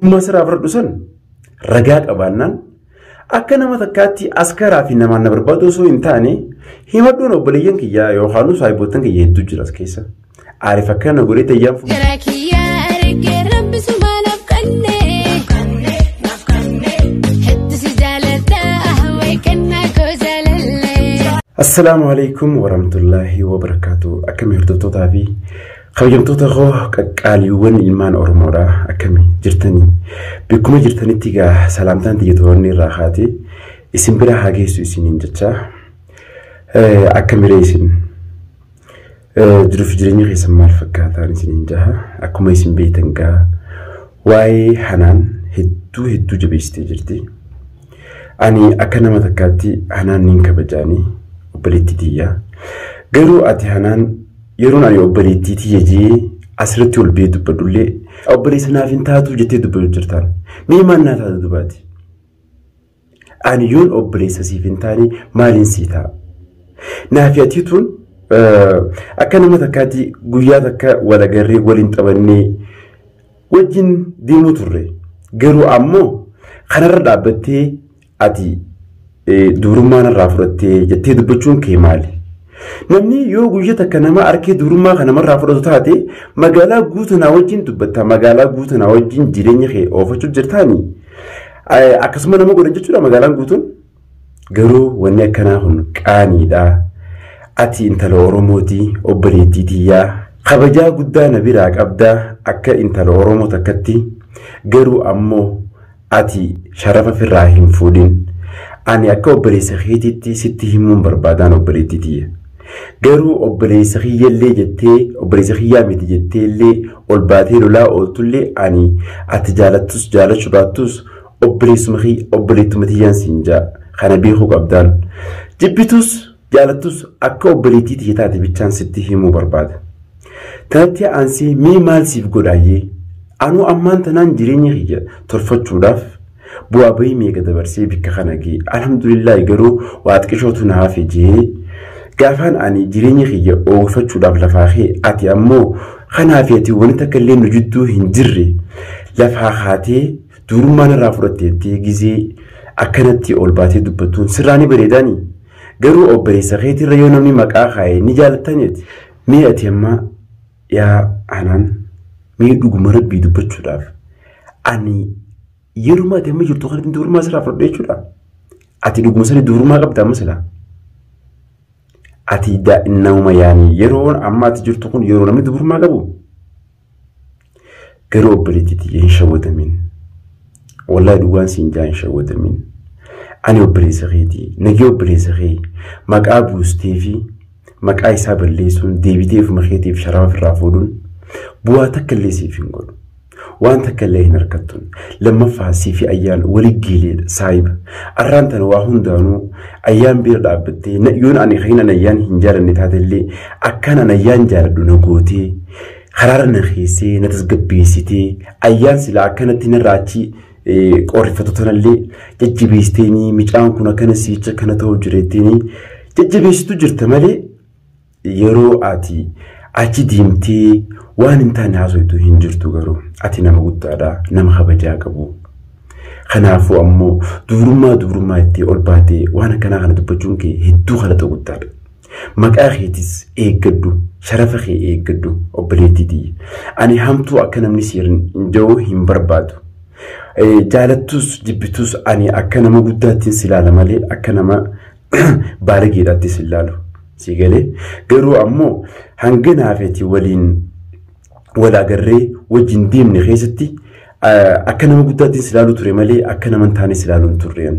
Dhimma sirraa fudhadhu san ragaa qabaannaan akka nama takkaatti askaraa fi namaan na barbaadu osoo hin taane himadhuun obboleeyyan kiyyaa yookaan saahiboottan kiyya hedduu jira as keessa. Aariif akkana na godhee tayyaan fuudhu. Garaa kiyyaa argee rabbi sumaa naaf kenne. Hedduu si jaaladha wayi kennaa koo jaalallee. Assalaamu alaikum warahmatullaahi wabarakaatu. Akkamii hordoftootaa fi kabajamtoota koo qaqqaaliiwwan ilmaan Oromoodha. Akkamii jirtanii? Bakkuma jirtanitti egaa salaamtaan xiyyeetoonni irraa kaatee isin bira haa geessu isiniin jecha. Akka miree isin jiruuf jireenya keessan maal fakkaataan isiniin jaha. Akkuma isin beektan gaa waa'ee hanaan hedduu hedduu jabeessitee jirti. Ani akka nama takkaatti hanaan niin kabajaanii obboleettii tiyya. Garuu ati hanaan yeroon ani obboleettii tiyya jee asirratti ol ba'ee dubbadhullee obboleessa naaf hin taatu jettee dubbatu jirtaan. Mee maal naa taatu dubaati? Ani yoon obboleessa siif hin taane maaliin sii ta'a? Naafi ati tun akka nama takkaatti guyyaa takka wal agarree waliin taphannee wajjin deemuu turre. Garuu ammoo kanarra dhaabbattee ati dubrummaa narraa fudhattee jettee dubbachuun kee maali? Namni yoo guyyaa takka nama arkee dubrummaa kan namarraa fudhatu taate magaalaa guutuu wajjin dubbatta magaalaa guutuu wajjin jireenya kee oofachuu jirtaani. Akkasuma nama godhan jechuudha magaalaan guutuun. Garuu wanni akkanaa kun qaaniidha. Ati intala Oromooti obboleettii tiyyaa kabajaa guddaa na biraa qabdaa akka intala Oromoo takkatti garuu ammoo ati sharafa firraa hin fuudhin. Ani akka obboleessa keetiitti sitti himuun barbaadaan obboleettii tiyya. Garuu obboleessa kiyyallee jettee obboleessa kiyyaa miti jetteellee ol baatee lolaa ooltullee ani ati jaalattus jaalachuu baattus obboleessuma kiyya obboleettuma tiyyaan siin jaa kana beekuu qabdaan. Jibbitus jaalattus akka obboleettii tiyya taate bichaan sitti himuu barbaada. Tanatti aansee mee maal siif godhaayyee? Anuu ammaan tanaan jireenya kiyya tolfachuudhaaf bu'aa bahii meeqa dabarsee bikka kana ga'e. Alhamdulillaahi garuu waa xiqqishootu na hafe jee gaafaan ani jireenya kiyya oofachuudhaaf lafaa kee ati ammoo kanaaf ati wanti takka illee nu jidduu hin jirre lafaa kaatee dubrummaa narraa fudhatteettee gizee akkanatti ol baatee dubbattuun sirraa ni bareedaani. Garuu obboleessa keetirra yoo namni maqaa kaa'e ni jaalattaniiti. Mee ati amma yaa anaan mee dhuguma rabbii dubbachuudhaaf ani yeruma ati amma jirtu kanatti dubrummaa sirraa fudhadhe jechuudha. Ati dhuguma sani dubrummaa qabda amma silaa. Ati nama yaani yeroon amma ati jirtu kun yeroo namni dubrummaa qabu. Garuu obboleettii tiyya hin shawwatamin. Wallaahi dhugaan siin jaa hin shawwatamin. Ani obboleessa keetii nagee obboleessa kee maqaa buustee fi maqaa isaa balleessuun deebitee ofuma keetiif sharafa ofirraa fuudhuun bu'aa takka illee siif hin godhu. Waan takka illee hin argattu. Lammaffaa siif ayyaan wali giileedha saahiba. Arraan tana waa hundaanuu ayyaan bira dhaabbattee yoon ani kan ani ayyaan hin jaalanne taate illee akkaan ani ayyaan jaaladhu na gootee karaara na keessee na tasgabbeessitee ayyaan silaa akkanatti narraa achi qorrifatu tanallee jajjabeessiteenii micaan kun akkana siicha akkana ta'u jireetteenii jajjabeessitu jirta malee yeroo ati achi deemtee waan hin taane haasoftu hin jirtu garuu ati nama guddaadha nama kabajaa qabu. Kanaafuu ammoo dubrummaa dubrummaa itti ol baatee waan akkanaa kana dubbachuun kee hedduu kalata guddaadha. Maqaa keetis eeggadhu sharafa kee eeggadhu obboleettii tiyya. Ani hamtuu akka namni siin jiru hin barbaadu. Jaalattus jibbitus ani akka nama guddaattiin si ilaala malee akka nama baalageedhaatti si ilaalu. Si galee garuu ammoo hanga naafeeti waliin wal agarree wajjin deemne keessatti akka nama guddaattiin si ilaalu ture malee akka nama hin taane si ilaalu hin turreen.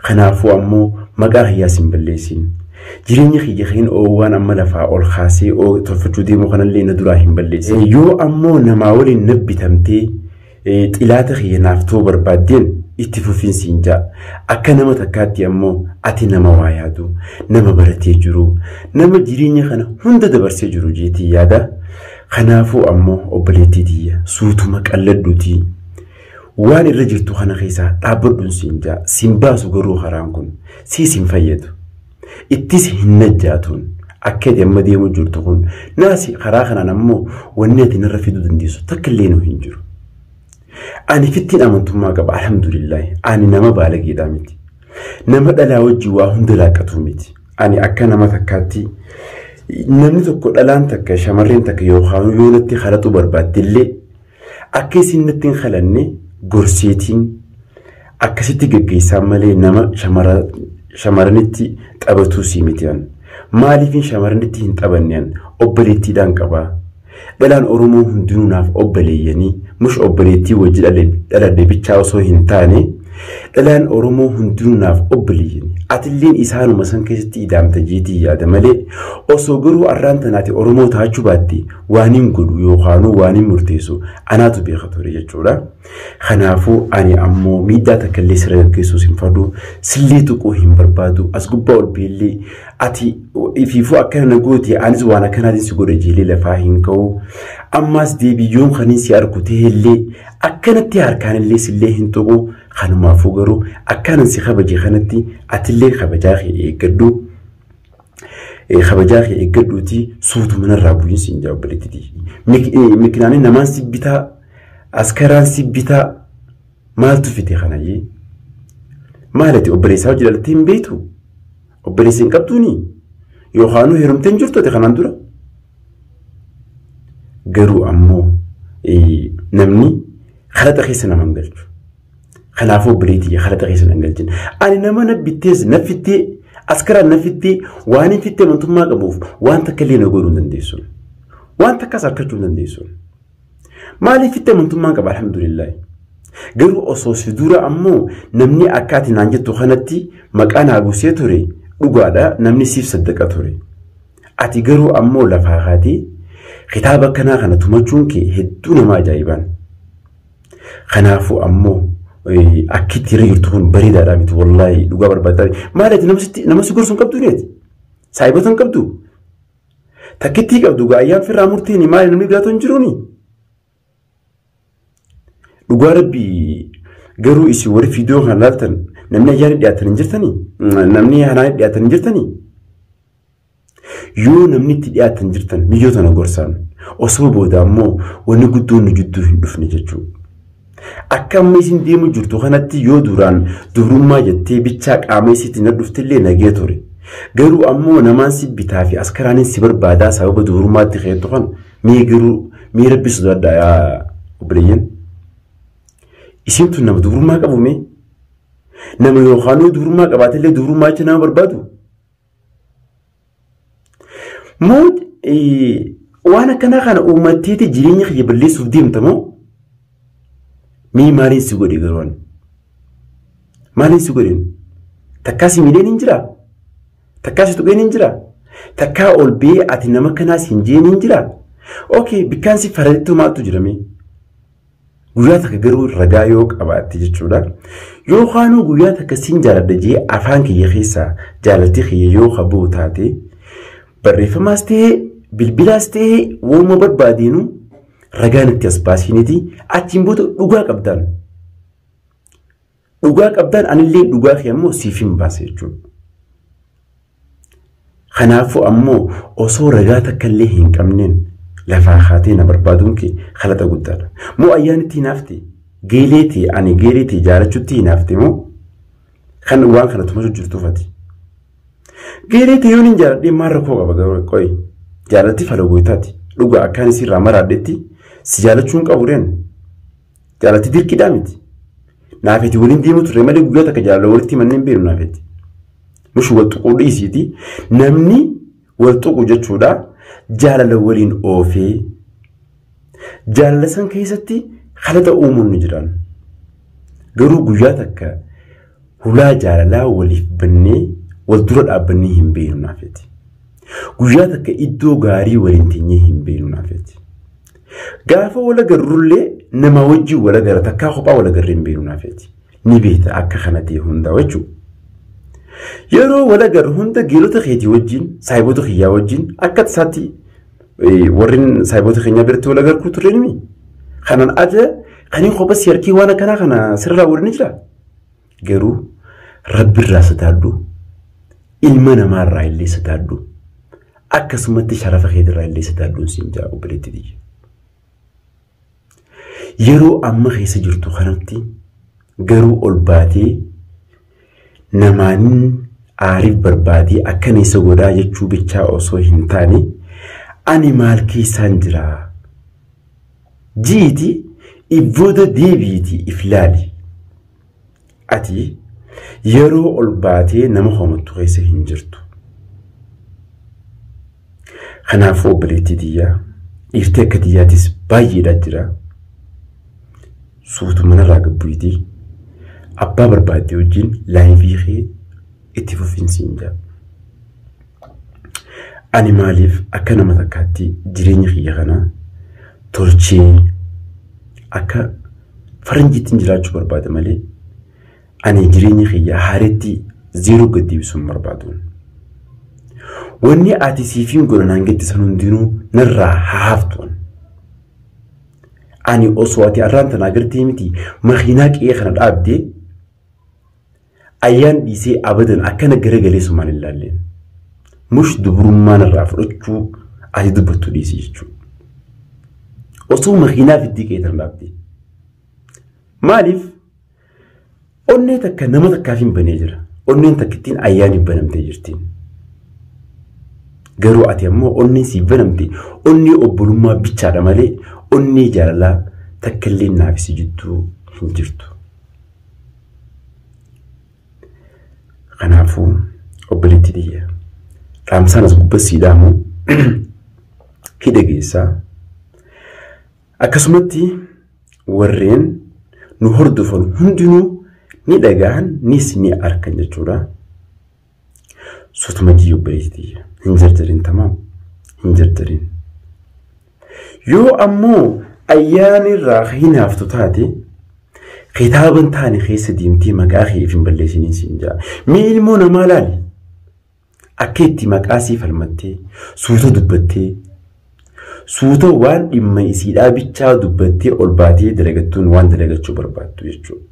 Kanaafuu ammoo maqaa kiyyaas hin balleessin. Jireenya kiyya kan oowwaan amma lafaa ol kaasee tolfachuu deemu kanallee na duraa hin balleessin. Yoo ammoo namaa waliin nabbitamtee xilaata kiyya naaf ta'uu barbaaddeen itti fufiinsi hin jaa. Akka nama takkaatti ammoo ati nama waa yaadu, nama baratee jiru, nama jireenya kana hunda dabarsee jiru jeetii yaada. Kanaafuu ammoo obboleettii tiyya suutuma qalladhuutii waan irra jirtu kana keessaa dhaabbadhuun siin jaa. Siin baasu garuu karaan kun siis hin fayyadu. Ittis hin najjaatuun akka ati amma deemu jirtu kun naasi karaa kanaan ammoo wanni ati narra fiduu dandeessu takka illee nu hin jiru. Ani fittiin amantummaa qaba alhamdulillah. Ani nama baalageedhaa miti. Nama dhalaa wajjin waa hunda laaqatu miti. Ani akka nama takkaatti namni tokko dhalaan takka shamarreen takka yookaan yoo natti halaxuu barbaadde illee akka isin natti hin halanne gorseetiin akkasitti gaggeessaa malee nama shamarranitti taphatuu sii miti an. Maaliifin shamarranitti hin taphanne an obboleettiidhaan qabaa. Dhalaan Oromoo hundinuu naaf obboleeyyanii mush obboleettii wajji dhaladhe bichaa osoo hin taane dhalaan Oromoo hundinuu naaf obboleeyyanii. Atilleen isaanuma san keessatti idaamta jeetii yaada malee osoo garuu arraan tanaati Oromoo taachuu baatte waan hin godhu yookaanuu waan hin murteessu anaatu beeka ture jechuudha. Kanaafuu ani ammoo miidhaa takka illee sirra gaggeessuus hin fadhu sillee tuquu hin barbaadu as gubbaa ol beellee ati ifiifuu akkana na goote anis waan akkanaatiin si godha jeelee lafaa hin ka'u. Ammaas deebiyyoon kaniin si argu ta'ellee akkanatti harkaan illee sillee hin tuqu. Kanumaafuu garuu akkaanan si kabaje kanatti atillee kabajaa kee eeggadhu. Kabajaa kee eeggadhuuti suutu manarraa bu'iinsi hin jaa obboleettiiti. Mikinaanii namaan si bitaa askaraan si bitaa maaltu fite kanayyee? Maalati obboleessaa hojii dhalattee hin beektu? Obboleessa hin qabduuni? Yookaanuu heerumtee hin jirtu ati kanaan dura? Garuu ammoo namni kalaxa keessa nama hin galchu. Kanaafuu obboleettii kalaxa keessa hin galchin. Ani nama na bittees na fittee askaraan na fittee waan hin fittee amantummaa qabuuf waan takka illee na godhuu hin dandeessu. Waan takkas harkachuu hin dandeessu. Maaliif fittee amantummaa qaba alhamdulillah. Garuu osoo si dura ammoo namni akka ati naan jettu kanatti maqaa naa buusee ture dhugaadha namni siif saddaqa ture. Ati garuu ammoo lafaa kaatee kitaaba akkanaa kana tumachuun kee hedduu nama ajaa'ibaan. Kanaafuu ammoo akkitti irra jirtu kun bareedaadha miti wallaahi dhugaa barbaadaa. Maali ati nama si gorsu hin qabdu neeti? Saayibota hin qabdu? Takkittii qabdu gaayyaan firraa murteeni maali namni biraatu hin jiruuni? Dhugaa rabbii garuu isin warri viidiyoo kana laaltan namni ayyaana dhiyaatan hin jirtanii? Namni hanaan dhiyaatan hin jirtanii? Yoo namni itti dhiyaatan jirtan miyyoo tana gorsaan osoo booda ammoo wanni guddoon nu jidduu hin dhufne jechuudha. Akka amma isin deemu jirtu kanatti yoo duraan dubrummaa jettee bichaa qaama isiitti na dhuftillee nagee ture. Garuu ammoo namaan si bitaa fi askaraanin si barbaadaa sababa dubrummaatti keettu kana mee garuu mee rabbi sodaadhaa yaa obboleeyyan. Isin tun nama dubrummaa qabu mee? Nama yookaan dubrummaa qabaatellee dubrummaa jecha nama barbaadu? Moo waan akkanaa kana uummatteeti jireenya kiyya balleessuuf deemta moo? Mee maaliin si godhe garuu ani? Maaliin si godheen? Takkaa si miidheen hin jiraa? Takkaa si tuqeen hin jiraa? Takkaa ol bee ati nama kanaas hin jeen hin jiraa? Okay, bikkaan si faradittu maaltu jira mee? Guyyaa takka garuu ragaa yoo qabaatte jechuudha. Yookaanuu guyyaa takka siin jaaladha jee afaan kiyya keessaa jaalalti kiyya yoo qabuu taate barreeffamaas ta'ee bilbilaas ta'ee waanuma barbaadeenuu ragaan itti as baasiiniti achiin booda dhugaa qabdaan. Dhugaa qabdaan anillee dhugaa kee ammoo siif hin baase jechuudha. Kanaafuu ammoo osoo ragaa takka illee hin qabneen lafaa kaatee na barbaaduun kee kalaxa guddaadha. Moo ayyaanitti hinaafte? Geelee ani geelee jaalachuutti hinaafte moo kan waan kana tumachuu jirtuuf ati? Geelee yoon hin jaaladhee maal rakkoo qaba garuu qoyi? Jaalatti falagoitaati. Dhugaa akkaan isirraa maraadhetti si jaalachuu hin qabu reen. Jaalatti dirqiidhaa miti. Naafeti waliin deemu turre malee guyyaa takka jaalala walitti manneen beenu naafeti. Mush wal tuquu dhiisiiti. Namni wal tuqu jechuudha jaalala waliin oofee jaalala san keessatti kalaxa uumuun ni jiran. Garuu guyyaa takka hulaa jaalalaa waliif bannee wal dura dhaabbannee hin beenu naafeti. Guyyaa takka iddoo gaarii waliin teenyee hin beenu naafeti. Gaafa wal agarrullee nama wajjin wal agarra takkaa kophaa wal agarree hin beenu naafeti. Ni beekta akka kana ta'e hundaa jechuudha. Yeroo wal agarru hunda geelota keetii wajjin saayiboota kiyyaa wajjin akka tasaatti warreen saayiboota keenyaa biratti wal agarkuu turre nimi. Kanaan aja kaniin kopha si harkii waan akkanaa kana sirraa waliin ni jira. Garuu rabbirraa sodaadhu ilma namaarraa illee sodaadhu akkasumatti sharafa keetirraa illee sodaadhuun siin jaa obboleetti tiyya. Yeroo amma keessa jirtu kanatti garuu ol baatee namaanin aariif barbaadee akkana isa godhaa jechuu bichaa osoo hin taane ani maal keessaan jiraa? Jiiti ibbooda deebiiti if laali. Ati yeroo ol baatee nama homattu keessa hin jirtu. Kanaafuu obboleettii tiyyaa dhiirtii akka tiyyaatis baay'eedha jira. Suutu manarraa gabbuutii abbaa barbaadde wajjin laayivii kee itti fufiinsi hin jaa. Ani maaliif akka nama takkaatti jireenya kiyya kana tolchee akka faranjiittiin jiraachuu barbaada malee ani jireenya kiyya haaretti zeeroo gad deebisuu hin barbaadu. Wanni ati siifiin godhan hangetti san hundinuu narraa haa haftu. Ani osoo ati arraan tana agartee miti makiinaa qe'ee kana dhaabdee ayyaan dhiisee abadan akkana garagalee sumaan hin laalleen. Mush dubrummaa narraa fudhachuu ati dubbattu dhiisi jechuudha. Osoo makiinaa fiddii qe'ee tana dhaabdee. Maaliif onnee takka nama takkaaf hin banee jira. Onneen takkittiin ayyaaniif banamtee jirtiin. Garuu ati ammoo onneen siif banamte onnee obbolummaa bichaadha malee onnee jaalalaa takka illee naaf si jidduu hin jirtu. Kanaafuu obboleettii tiyya dhaamsaan as gubbaa dhaamu hidha geessaa. Akkasumatti warreen nu hordofan hundinuu ni dhagahan nis ni arkan jechuudha. Suutuma jii obboleettii tiyya hin jarjarin tamaam hin jarjarin. Yoo ammoo ayyaanirraa hinaaftu taate kitaaban taane keessa deemtee maqaa kee if hin balleessiniin siin jaa. Mee ilmoo namaa laali. Akka itti maqaa sii falmattee suuta dubbattee suuta waan dhimma isiidhaa bichaa dubbattee ol baatee dalagattuun waan dalagachuu barbaaddu jechuudha.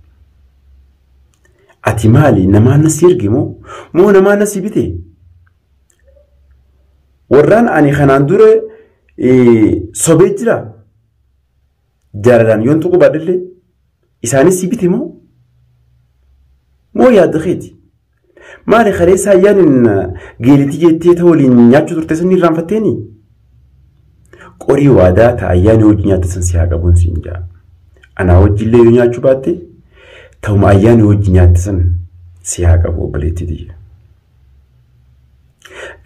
Ati maali namaan na si erge moo moo namaan na si bite? Warraan ani kanaan dura sobee jira. Jaalalaan yoon tuquu baadhillee isaanis si bite moo? Moo yaadda keeti? Maali kaleessa ayyaanin geelitii jettee ta'u waliin nyaachuu turte san irraanfatteeni? Qorii waadaa ta'a ayyaanii hojii nyaatte san si haa qabuun siin jaa. Anaa wajjillee yoo nyaachuu baatte ta'uma ayyaanii hojii nyaatte san si haa qabu obboleettii tiyya.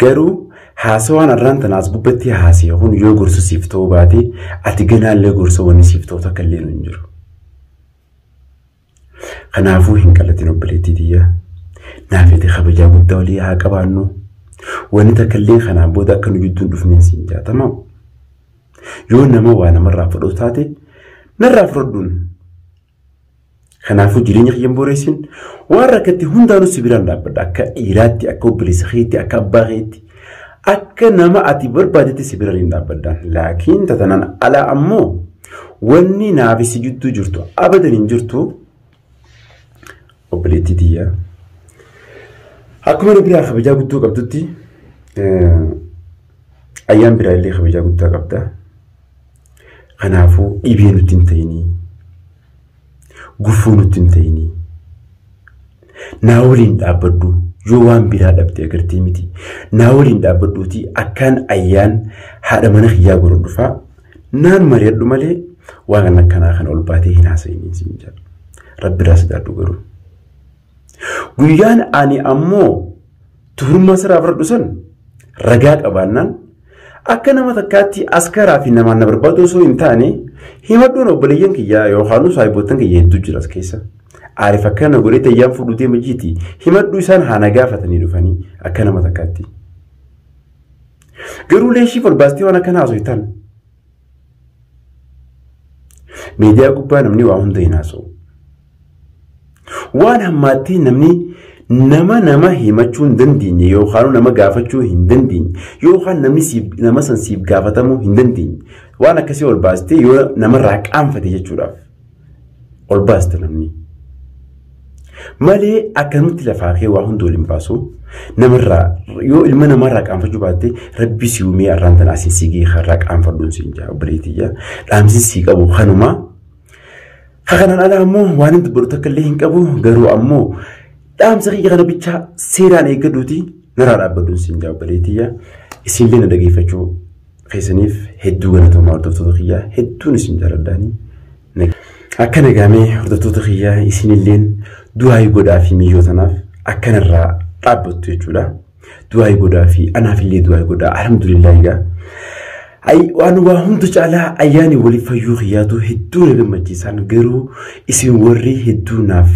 Garuu haasawaan arraan tana as gubbatti haasa'e kun yoo gorsa siif ta'uu baate ati ganaallee gorsa wanni siif ta'u takka illee hin jiru. Kanaafuu hin qalatin obboleettii tiyya. Naafete kabajaa guddaa walii haa qabaannu. Wanni takka illee kanaan booda akka nu jidduun dhufneen siin jaatama. Yoo nama waa namarraa fudhatu taate narraa fudhadhuun. Kanaafuu jireenya kiyya hin boreessin waan rakkatti hundaanuu si biraan dhaabbadha. Akka dhiiraatti, akka obboleessa keetti, akka abbaa keetti, akka nama ati barbaadetti si biraan hin dhaabbadha. Laakiin tatanaan alaa ammoo wanni naaf si jidduu jirtu abadan hin jirtu obboleettii tiyya. Akkuma na biraa kabajaa guddoo qabdutti ayyaan biraa illee kabajaa guddaa qabda. Kanaafuu dhibee nutti hin ta'inii. Gufuu nutti hin ta'inii. Naa waliin dhaabbadhu yoo waan biraa dhabde agartee miti. Naa waliin dhaabbadhuutii akkaan ayyaan haadha mana kiyyaa godhu dhufaa naan mari'adhu malee waan akkanaa kana ol baatee hin haasa'iniin siin jedha. Rabbi irraa sodaadhu garuu. Guyyaan ani ammoo tuhurummaa sirraa fudhadhu san ragaa qabaannaan akka nama takkaatti askaraa fi namaan na barbaadu osoo hin taane himadhuun obboleeyyan kiyyaa yookaan saahiboottan kiyya hedduu jira as keessa. Aariif akkana godhee tayyaan fuudhuu deema jiiti himadhuu isaan haa na gaafatanii dhufanii akka nama takkaatti. Garuu leeshiif ol baastee waan akkana haasoftan. Miidiyaa gubbaa namni waa hunda hin haasa'u. Waan hammaattee namni nama nama himachuu hin dandeenye yookaan nama gaafachuu hin dandeenye yookaan namni siif nama san siif gaafatamuu hin dandeenye waan akkasii ol baastee yoo namarraa qaanfate jechuudhaaf ol baaste namni. Malee akkanumatti lafaa kee waa hunda waliin baasu namarraa yoo ilma namarraa qaanfachuu baatte rabbi si uumee arraan tana asiin si gahee har'aa qaanfadhuun siin jaa obboleettii jaa dhaamsi sii qabu kanuma. Kanaan alaa ammoo waan hin dubbatu takka illee hin qabu garuu ammoo dhaamsa kiyya kana bichaa seeraan eeggadhuuti narraa dhaabbadhuun siin jaa obboleettiyya. Isinillee na dhageeffachuu keessaniif hedduu galatoomaa hordoftoota kiyyaa hedduun isin jaaladhaanii. Akka nagaamee hordoftoota kiyyaa isinilleen du'aayii godhaa fi miyyoo tanaaf akkanarraa dhaabbattu jechuudha. Du'aayii godhaa fi anaafillee du'aayii godhaa alhamdulillah egaa. Waan waa hunda caalaa ayyaani waliif fayyuu kiyyaatu hedduu na gammachiisan garuu isin warri hedduu naaf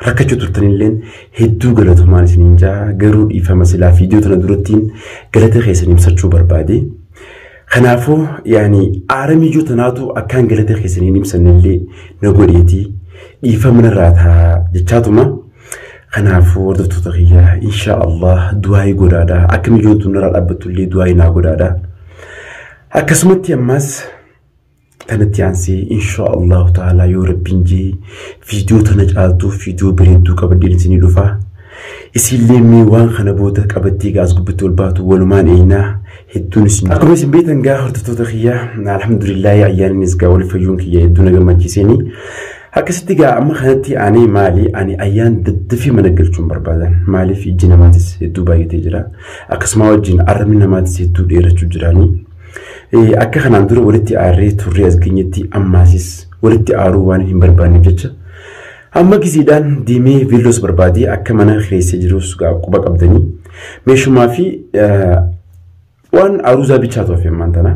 rakkachuu turtanilleen hedduu galatoomaan isiniin jaa garuu dhiifama silaa viidiyoo tana durattiin galata keessan ibsachuu barbaade. Kanaafuu yaani aara miyyoo tanaatu akkaan galata keessaniin ibsannillee na godheeti dhiifama narraa ta'a jechaatuma. Kanaafuu hordoftoota kiyyaa insha Allah du'aayii godhaadha akka miyyoon tun narraa dhaabbattullee du'aayii naa godhaadha. Akkasumatti ammas tanatti aansee insha Allahu ta'ala yoo rabbiin jee viidiyoo tana caaltuu viidiyoo bareedduu qabadheen isinii dhufa. Isinillee mee waan kana booda qabattee gaas gubbatti ol baatu walumaan eenaa hedduun isin. Akkuma isin beektan gaa hordoftoota kiyyaa alhamdulillaahi ayyaannis gaa wal fayyuun kiyya hedduu na gammachiiseeni. Akkasitti gaa amma kanatti ani maali ani ayyaan daddafii mana galchuun barbaadan maaliif ijji namaatis hedduu baay'atee jira akkasuma wajjin arrabni namaatis hedduu dheerachuu jiraanii. Akka kanaan dura walitti aarree turree as geenyetti ammaasis walitti aaruu waan hin barbaanneef jecha amma giziidhaan deemee viilloos barbaadee akka mana kireessee jirus quba qabdanii meeshumaa fi waan aruuzaa bichaa ta'uuf ammaan tana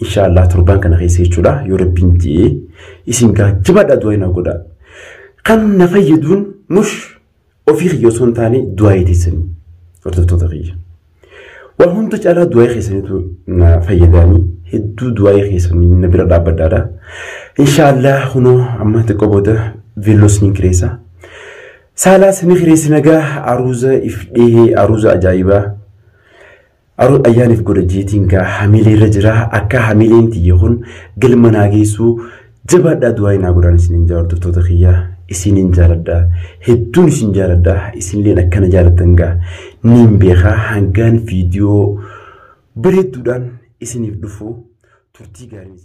inshaallah torbaan kana keessa jechuudha yoo rabbiin ji'ee isin gaa jabaadhaa du'aa naa godhaa kan na fayyaduun mush ofii kiyya osoo hin taane du'aa teessanii hordoftoota kiyya. Waan hunda caalaa du'aa keessaniitu na fayyadaanii hedduu du'aa keessanii na bira dhaabbadhaadha. Inshaallah kunoo amma xiqqoo booda viilloos ni kireessa. Saalaas ni kireessi nagaa aruuza if dhihee aruuza ajaa'ibaa. Ayyaaniif godha jeetiin gaa hamilee irra jira akka hamileen tiyya kun galma naa geessuu jabaadhaa du'aa naa godhaan isiniin jaa hordoftoota kiyyaa isiniin jaaladhaa hedduun isin jaaladhaa isinilleen akkana jaalattan gaa niin beekaa hangaan viidiyoo bareedduudhaan isiniif dhufu turtii gaarii.